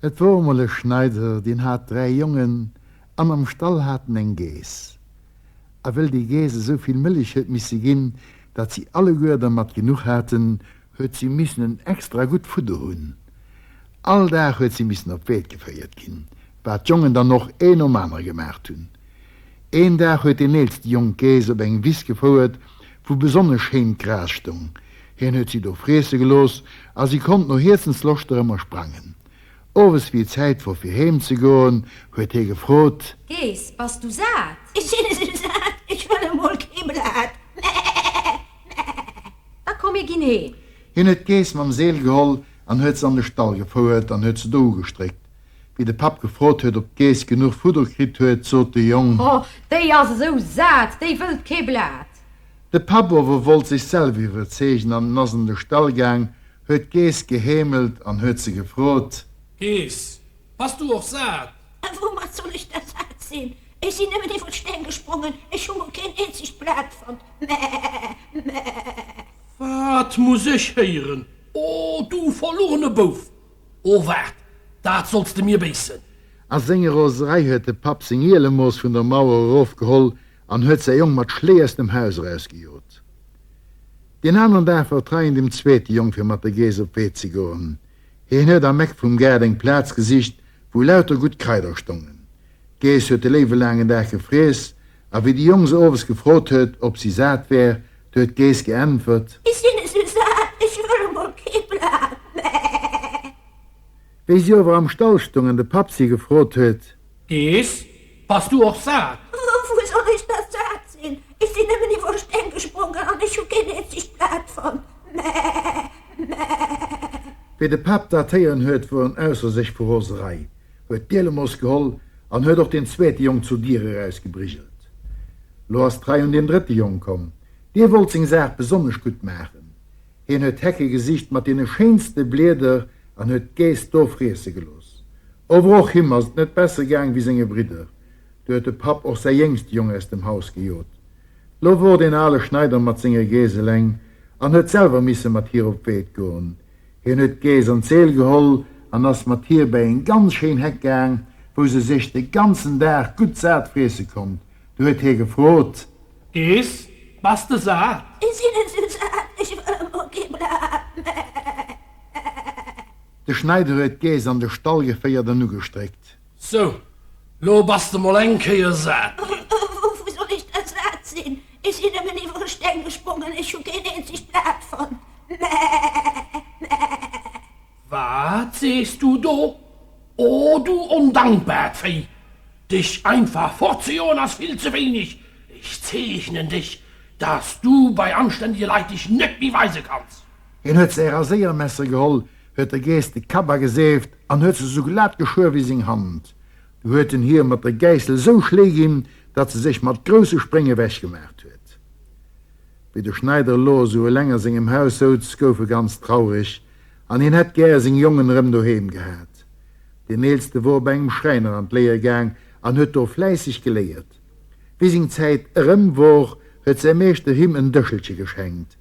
Et wor emol e Schneider, deen hat 3 Jongen an am Stall hat en eng Geess. A wëll déi Geess esou vill Mëllech huet misse ginn, datt si alleguer dermat genuch haten, huet si missen en extra gutt Fudder hunn. All Dag huet si missen op d'Weed geféiert ginn, wat d'Jongen dann och een nom anere gemaacht hunn. Een Dag huet deen eelste Jong d'Geess op eng Wiss gefouert, wou besonnesch schéint Gras stong. Hien huet si do friesse gelooss a si konnt no Hierzensloscht dorëmmer sprangen. Owes, wéi et Zäit wor fir heem ze goen, huet hie gefrot. Geess, bass du sat? Ech sinn esou sat, ech wëll emol kee Blat, mäh, mäh. Da komm, mir ginn heem. Hien huet d'Geess mam Seel geholl an huet se an de Stall gefouert an huet se do ugestréckt. Wéi de Papp gefrot huet, ob d'Geess genuch Fudder kritt huet, sot de Jong. Oh, déi ass esou sat, déi wëllt kee Blat. De Papp ower wollt sech selwer iwwerzeegen an en ass an de Stall gaang, huet d'Geess geheemelt an huet se gefrot. Geess, bass du och sat? A woumat soll ech da sat sinn? Ech sinn nëmmen iwwer d'Steng gesprongen, ech hu mol keen eenzegt Blat fonnt. Mäh, mäh. Wat muss ech héieren? O du verlugene Bouf! O waart, dat solls de mir béissen! A senger Roserei huet de Papp seng Ielemooss vun der Mauer erofgeholl an huet säi Jong mat Schléi aus dem Haus erausgejot. Deen aneren Dag wor d'Rei un dem zweete Jong fir mat der Geess op d'Weed ze goen. Hien huet am Eck vum Gaart eng Plaz gesicht, wou lauter gutt Kraider stongen. D'Geess huet de léiwe laangen Dag gefriess, a wéi de Jong se owes gefrot huet, ob si sat wär, du huet d'Geess geäntwert. Ech sinn esou sat, ech wëll emol kee Blat mä. Wéi si ower am Stall stong an de Papp si gefrot huet. Geess, bass du och sat? Wou soll ech da sat sinn? Ech sinn nëmmen iwwer Steng gesprongen an ech hu keen eenzegt Blat fonnt. Mä, mä. Wéi de Papp dat héieren huet, wor en ausser sech vu Roserei. huet d'Gielemoss geholl an huet och deen zweete Jong zur Dier erausgebrigelt. Lo ass d'Rei un deen drëtte Jong komm. Dee wollt seng Saach besonnesch gutt maachen. Hien huet Hecke gesicht mat deene schéinste Blieder an huet d'Geess do friesse gelooss. Ower och him ass et net besser gaang wéi senge Bridder. Du huet de Papp och säi jéngste Jong aus dem Haus gejot. Lo wor deen ale Schneider mat senger Geess eleng an huet selwer misse mat hir op d'Weed goen. Hien huet d'Geess an d'Seel geholl an ass mat hir bäi eng ganz schéin Heck gaang, wou se sech de ganzen Dag gutt sat friesse konnt. Du huet hie gefrot. Geess, bass de sat? Ech sinn esou sat, ech wëll emol kee Blat méi. De Schneider huet d'Geess an de Stall geféiert an ugestréckt. Sou, lo bass de mol eng Kéier sat ginn. Wouvu soll ech da sat sinn? Ech sinn nëmmen iwwer e Steng gesprongen, ech hu keen eenzegt Blat fonnt. Mäh, mäh. Wat sees du do? O du ondankbaart Véi! Dech einfach fortzejoen ass vill ze wéineg. Ech zeechnen dech, dass du bei anständege Leit dech net méi weise kanns. Hien huet säi Raséiermesser geholl, huet der Geess de Kapp ageseeft an huet se sou glat geschuer wéi seng Hand. Du huet en hir mat der Gäissel sou Schléi ginn, datt se sech mat grousse Spréng ewech gemaacht huet. Wéi de Schneider elo esou eleng a sengem Haus souz, gouf e ganz traureg an hien hätt gär seng Jongen erëm doheem gehat. Deen eelste wor bei engem Schräiner an d'Léier gaang an huet do fläisseg geléiert. Wéi seng Zäit erëm wor, huet säi Meeschter him en Dëschelche geschenkt.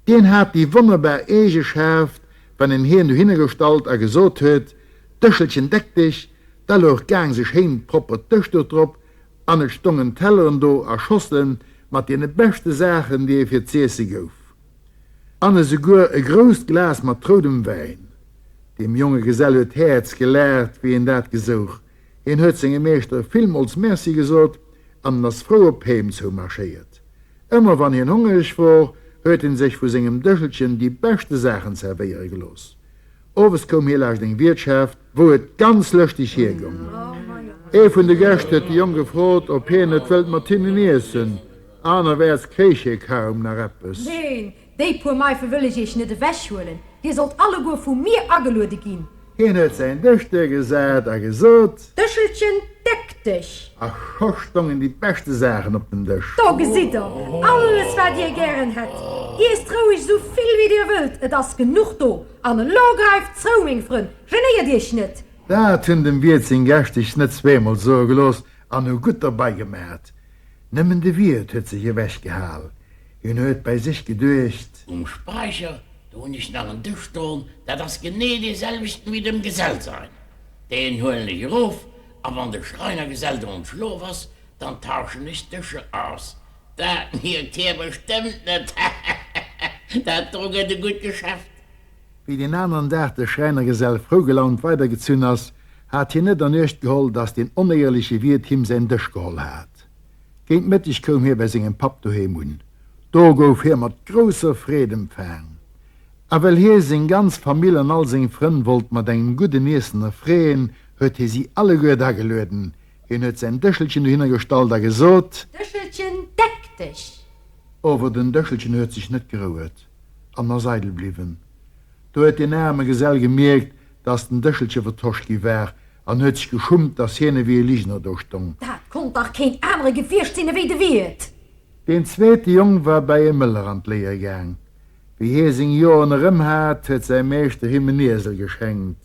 Deen hat déi wonnerbar Eegeschaaft, wann en hien dohinner gestallt a gesot huet, Dëschelchen deck dech, da louch gaang sech schéin proppert Dëschduch drop an et stongen Telleren do a Schosselen mat deene beschte Saachen, déi ee fir z'iesse gouf, an esouguer e grousst Glas mat roudem Wäin. Deem jonge Gesell huet d'Häerz gelaacht, wéi en dat gesouch. Hien huet sengem Meeschter villmools Merci gesot an en ass frou op heem zou marschéiert. Ëmmer wann hien hongereg wor, huet en sech vu sengem Dëschelchen déi beschte Saachen zerwéiere gelooss. Owes koum hie laascht eng Wiertschaft, wou et ganz lëschteg hiergong. Ee vun de Gäscht huet de Jong gefrot, ob hien net wëllt mat hinnen iessen, anerwäerts kréich hie kaum nach eppes. Neen, Déi puer Meife wëll ech iech net ewech huelen, dir sollt alleguer vu mir ageluede ginn. Hien huet säin Dësch duergesat a gesot. Dëschelchen, deck dech! A scho stongen déi beschte Saachen op dem Dësch. Do gesitt der alles, wat dir gären hätt. Iesst roueg esou vill wéi dir wëllt, et ass genuch do. An elo gräift zou, meng Frënn, genéiert iech net! Dat hunn dem Wiert seng Gäscht sech net zweemol soe gelooss an hu gutt derbei gemat. Nëmmen de Wiert huet sech ewechgehal. Hien huet bei sech geduecht. Um Speicher, do hunn ech nach en Dësch stoen, dat ass genee dee selwechten wéi dem Gesell sein. Deen huelen ech erof, a wann de Schreinergesell do entschlof ass, dann tauschen ech d'Dëscher aus. Dat mierkt hie bestëmmt net, hahahaha, dat do gëtt e gutt Geschäft. Wéi deen aneren Dag de Schräinergesell frougelaunt weidergezunn ass, hat hien net an Uecht geholl, dass deen onéierleche Wiert him säin Dësch geholl hat. Géint Mëtteg koum hie bei sengem Papp doheem un. Do gouf hie mat grousser Freed empfaang. A well hie seng ganz Famill an all seng Frënn wollt mat engem gudden Iessen erfreeën, huet hie si alleguert agelueden. Hien huet säin Dëschelchen dohinner gestallt a gesot. Dëschelchen, deck dech! Ower den Dëschelchen huet sech net gerouert an ass eidel bliwwen. Do huet deen aarme Gesell gemierkt, dass den Dëschelche vertosch gi war an huet sech geschummt, dass hien ewéi e Ligner do stong. Dat konnt dach keen anere gewiescht sinn ewéi de Wiert! Deen zweete Jong war bäi e Mëller an d'Léier gaang. Wéi hie seng Joren erëm hat, huet säi Meeschter him en Iesel geschenkt.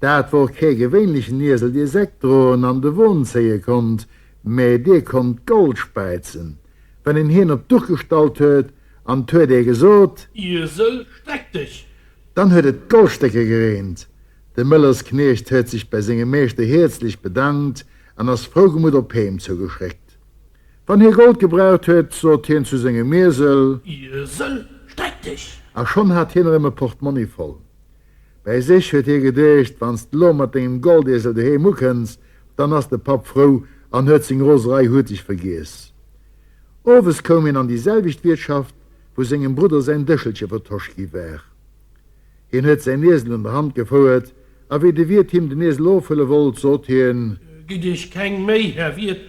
Dat wor kee gewéinlechen Iesel, dee Säck droen an de Won zéie konnt, mä dee konnt Gold späizen. Wann een hien op d'Duch gestallt huet an 't huet ee gesot. Iesel, streck dech! Dann huet et Goldstécker gereent. De Mëllerskniecht huet sech bei sengem Meeschter häerzlech bedankt an ass frougemutt op heem zougeschréckt. Wann hie Gold gebraucht huet, sot hien zu sengem Iesel. Iesel, streck dech! A schonn hat hien erëm e Portmonni voll. Bäi sech huet hie geduecht, Wann s d'elo mat dengem Goldiesel doheem ukënns, dann ass de Papp frou an huet seng Roserei hurteg vergiess. Owes koum hien an déi selwecht Wiertschaft, wou sengem Brudder säin Dëschelche vertosch gi war. Hien huet säin Iesel un der Hand gefouert, a wéi de Wiert him den Iesel ofhuele wollt, sot hien. Gitt Iech keng Méi, Här Wiert,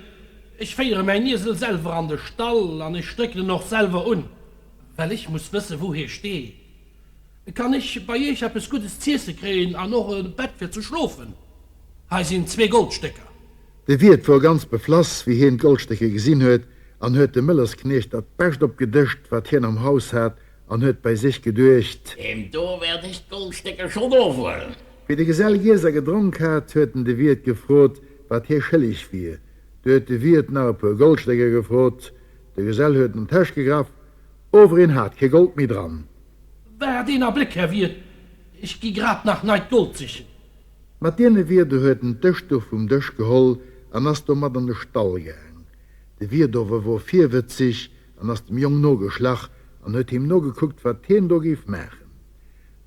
ech féiere mäin Iesel selwer an de Stall an ech strécken en och selwer un, well ech muss wësse wou hie steet. Kann ech bei Iech eppes Guddes z'iesse kréien an och e Bett fir ze schlofen? Hei sinn zwee Goldstécker. De Wiert wor ganz beflass, wéi hien d'Goldstécker gesinn huet, an huet dem Mëllersknecht dat Bescht opgedëscht, wat hien am Haus hat, an huet bei sech geduecht. Deem do wäert ech d'Goldstécker schonn ofhuelen. Wéi de Gesell giess a gedronk hat, huet en de Wiert gefrot, wat hie schëlleg wier. Du huet de Wiert nach e puer Goldstécker gefrot. De Gesell huet an d'Täsch gegraff, ower hien hat kee Gold méi dran. Waart een Abléck, Här Wiert, ech gi grad nach neit Gold sichen. Mat deene Wierder huet en d'Dëschduch vum Dësch geholl an ass domat an de Stall gaang. De Wiert ower wor virwëtzeg an ass dem Jong nogeschlach an huet him nogekuckt, wat hien do géif maachen.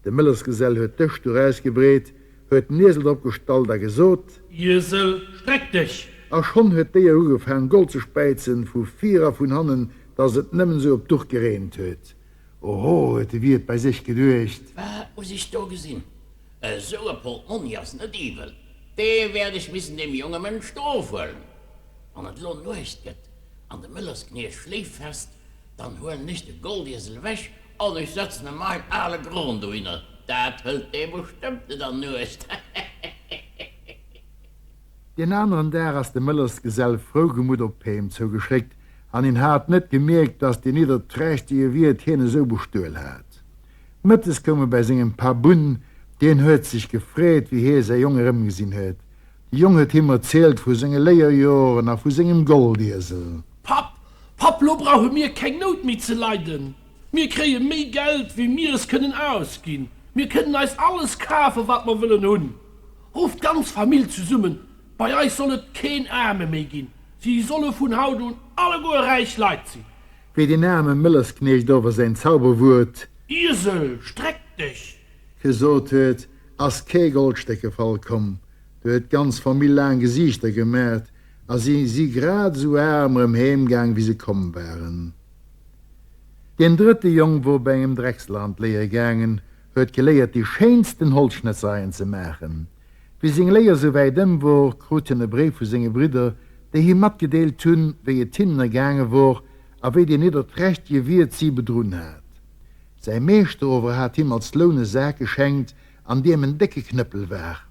De Mëllersgesell huet d'Dëschduch ausgebreet, huet den Iesel drop gestallt a gesot. Iesel, streck dech! A schonn huet d'Déier ugefaang, Gold ze späizen, vu vir a vun hannen, dass et nëmmen esou op d'Duch gereent huet. Oho, huet de Wiert bei sech geduecht. Wat muss ech do gesinn? Esou e Portmonni ass net iwwel, dee wäert ech missen deem jonge Mënsch do ofhuelen. Wann et elo Nuecht gëtt an de Möllerskniecht schléift fest, dann huelen ech de Goldiesel ewech an ech setzen e main ale Gron dohinner, dat hëlt dee bestëmmt net an Nuecht. Deen aneren Dag ass de Möllersgesell frougemutt op heem zougeschréckt an hien hat net gemierkt, dass deen nidderträchtege Wiert hien esou bestuel hat. Mëttes koum e bäi sengem Papp un, deen huet sech gefreet, wéi hie säi Jong erëmgesinn huet. De Jong huet him erzielt vu senge Léierjoren a vu sengem Goldiesel. Papp, Papp, lo brauche mir keng Nout méi ze leiden. Mir kréie méi Geld, wéi mir es kënnen ausginn. Mir kënnen eis alles kafen, wat mer wëllen hunn. Rufft d'ganz Famill zesummen, bei eis soll et keen Aarme méi ginn. Si solle vun haut un alleguer räich Leit sinn. Wéi deen aarme Mëllersknecht ower säin Zauberwuert. Iesel, streck dech! Gesot huet, ass kee Goldstéck gefall komm. Du huet d'ganz Famill laang Gesiichter gemaacht a si si grad esou aarm erëm heem gaang, wéi se komm waren. Deen drëtte Jong wor bei engem Drechsler an d'Léier gaangen, huet geléiert déi schéinsten Holzschnëtzereien ze maachen. Wéi seng Léier sou wäit ëm wor, krut hien e Bréif vu senge Bridder, déi him matgedeelt hunn, wéi et hinnen ergaange wor a wéi deen nidderträchtege Wiert si bedrunn hat. Säi Meeschter ower hat him als Loun e Sak geschenkt, an deem en décke Knëppel war,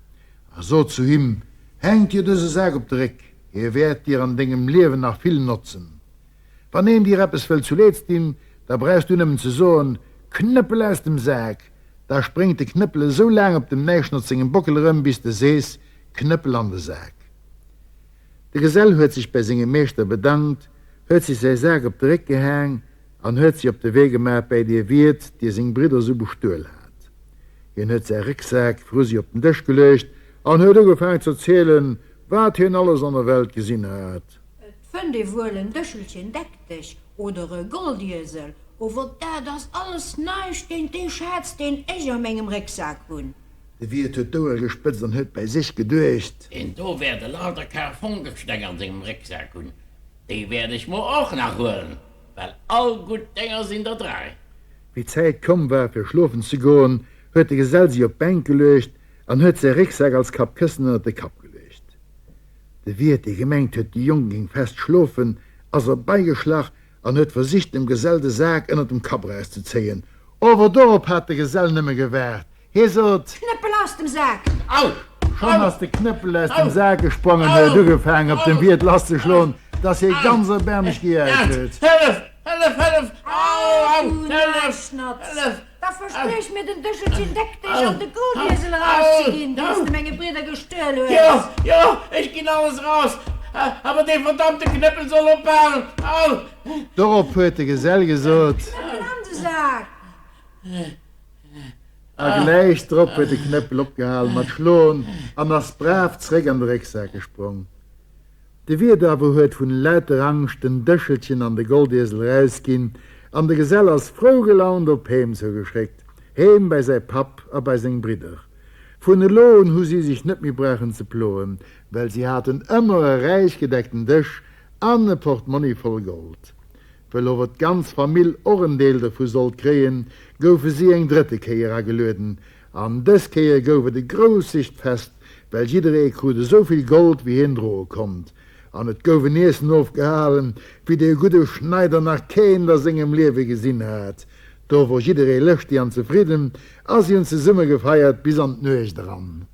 a sot zu him, Hänk dir dëse Sak op de Réck, hie wäert dir an dengem Liewen nach vill notzen. Wann een dir eppes wëll zuleeds dinn, da brauchs du nëmmen ze soen, Knëppel aus dem Sak! Da spréngt de Knëppel esou laang op dem Näischnotz sengem Bockel erëm, bis de sees, Knëppel an de Sak! De Gesell huet sech bäi sengem Meeschter bedankt, huet sech säi Sak op de Réck gehaang an huet sech op de Wee gemaach bäi dee Wiert, dee seng Bridder esou bestuel hat. Hien huet säi Récksak vru si op den Dësch geluecht. An huet ugefaang z'erzielen, wat hien alles an der Welt gesinn hat. Et fënnt ee wuel en Dëschelchen deck dech oder e Goldiesel, ower dat ass alles näischt géint dee Schaz, deen ech a mengem Récksak hunn. De Wiert huet d'Ouere gespëtzt an huet bäi sech geduecht. Deen do wäert elauter Karfonkelsteng an sengem Récksak hunn, déi wäert ech mer och nach huelen, well all gutt Dénger sinn der dräi. Wéi d'Zäit komm war fir schlofen ze goen, huet de Gesell si op d'Bänk geluecht an huet säi Récksak als Kappkëssen ënnert de Kapp geluecht. De Wiert, dee gemengt huet, de Jong géing fest schlofen, ass erbeigeschlach an huet versicht, dem Gesell de Sak ënnert dem Kapp erauszezéien. Ower dorop hat de Gesell nëmme gewaart. Hie sot. Knëppel aus dem Sak! Au! Schonn ass de Knëppel aus dem Sak gesprongen, huet ugefaangen, op dem Wiert lasszeschloen, dass hie ganz erbäermlech gejäizt huet. Hëllef! Hëllef! Hëllef! Au! Au! Du Hëllef! Naschnatz! Hëllef! Da verspriech mir den Dëschelchen deck dech an de Goldiesel erauszeginn, deen s de menge Bridder gestuel hues. Jo, jo, ech ginn alles eraus, awer dee verdammte Knëppel soll ophalen! Au! Dorop huet de Gesell gesot. Knëppel an de Sak! A gläich drop huet de Knëppel opgehal mat schloen an ass brav zréck an de Récksak gesprong. De Wiert awer huet vun lauter Angscht den Dëschelchen an de Goldiesel erausginn, an de Gesell ass frou gelaunt op heem zougeschréckt, heem bäi säi Papp a bäi seng Bridder. Vun elo un hu si sech net méi brauchen ze ploen, well si haten ëmmer e räich gedeckten Dësch an e Portmonni voll Gold. Well ower d'ganz Famill och en Deel dervu sollt kréien, goufe si eng drëtte Kéier agelueden, an dës Kéier gouf et e groussegt Fest, well jidderee krut esou vill Gold, wéi hien droe konnt, an et gouf en Iessen ofgehalen, wéi dee gudde Schneider nach keent a sengem Liewe gesinn hat. Do wor jidderee lëschteg an zefridden, a si hunn zesumme gefeiert bis an d'Nuecht eran.